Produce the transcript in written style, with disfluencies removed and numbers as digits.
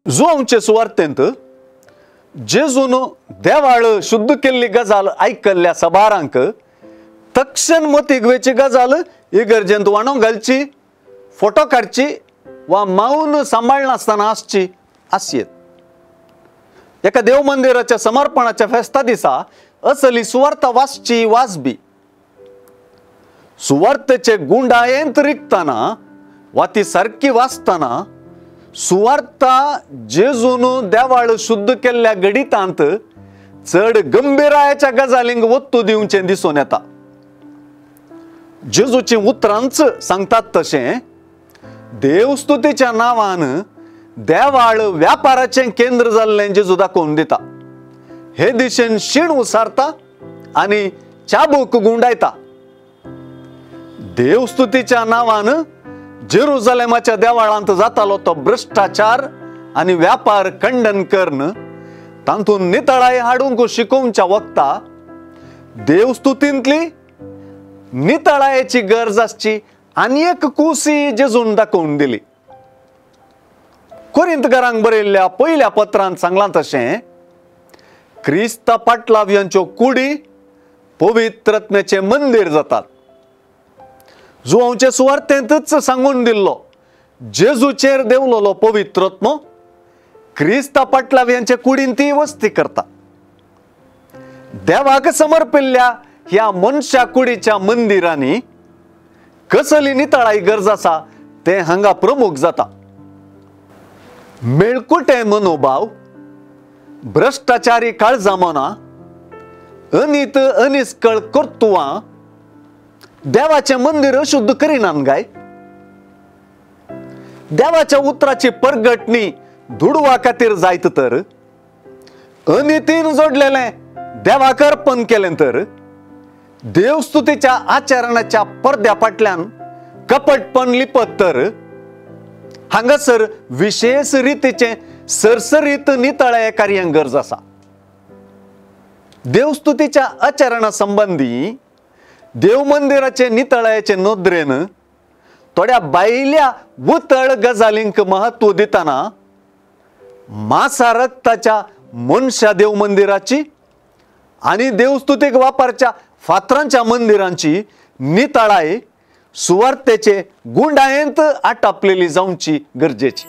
जुवांचे सुवार्तेंत जेजून देवाळ शुद्ध केल्ली गजाल आयकल्ल्या सबारांक तक्षण मतीक वेची गजाल इगर्जेंत वाणो घालची, फोटो काडची वा मावन सांबाळनासतना आसची आसयेत. एका देव मंदिराच्या समर्पणाच्या फेस्ता दिसा असली सुवार्ता वाचची वाजबी. सुवार्तेचे गुंडायेंत रिगतना वा ती सारकी वाचतना सुवार्ता जेजून देवाळ शुद्ध केल्ल्या गडितांत चड गंभीरायाच्या गजालींक वत्तू दिवचें दिसून येता. जेजूची उतरांच सांगतात तशें देवस्तुतीच्या नांवान देवाळ व्यापाराचें केंद्र जाल्लें जेजू दाखोवन दिता. हे दिशेन शीण उसारता आनी चाबूक गुंडायता. देवस्तुतीच्या नांवान जेरुजलेमाच्या देवाळांत जातालो तो भ्रश्टाचार आनी व्यापार खंडन करून तातूंत नितळाय हाडूंक शिकोवच्या वखता देवस्तुतींतली नितळायेची गरज आसची आनी एक कुसी जेजून दाखोवन दिली. कोरिंतकारांक बरयल्ल्या पयल्या पत्रांत सांगलां तशें क्रिस्ता पाटलाव्यांच्यो कुडी पवित्रत्म्याचें मंदीर जातात. जुवांचे सुवार्तेंतच सांगून दिल्लो जेजूचेर देंवलोलो पवित्रत्म क्रिस्ता पाटलाव्यांचे कुडीन ती वस्ती करता. देवाक समर्पिल्ल्या ह्या मनशा कुडीच्या मंदिरांनी कसली नितळाय गरज आसा तें हांगा प्रमुख जाता. मेळकुटे मनोभाव, भ्रश्टाचारी काळजामना, अनीत अनिस्कळ कर्तुवां देवाचें मंदीर अशुद्ध करिनात गाय. देवाच्या उतराची परगटणी दुडवा खातीर जायत तर, अनितीन जोडलेलें देवाक अर्पण केलें तर, देवस्तुतीच्या आचरणाच्या पडद्या फाटल्यान कपटपण लिपत तर, हांगासर विशेष रितीचें सरसरीत नितळाये कार्यांक गरज आसा. देवस्तुतीच्या आचरणा संबंदी देव मंदिराचे नितळायेचे नदरेन थोड्या बायल्या उतळ गजालींक महत्व दितना मासा रक्ताच्या मनशा देव मंदिराची आनी देवस्तुतीक वापरच्या फातरांच्या मंदिरांची नितळाय सुवार्तेचे गुंडायेंत आटापलेली जावची गरजेची.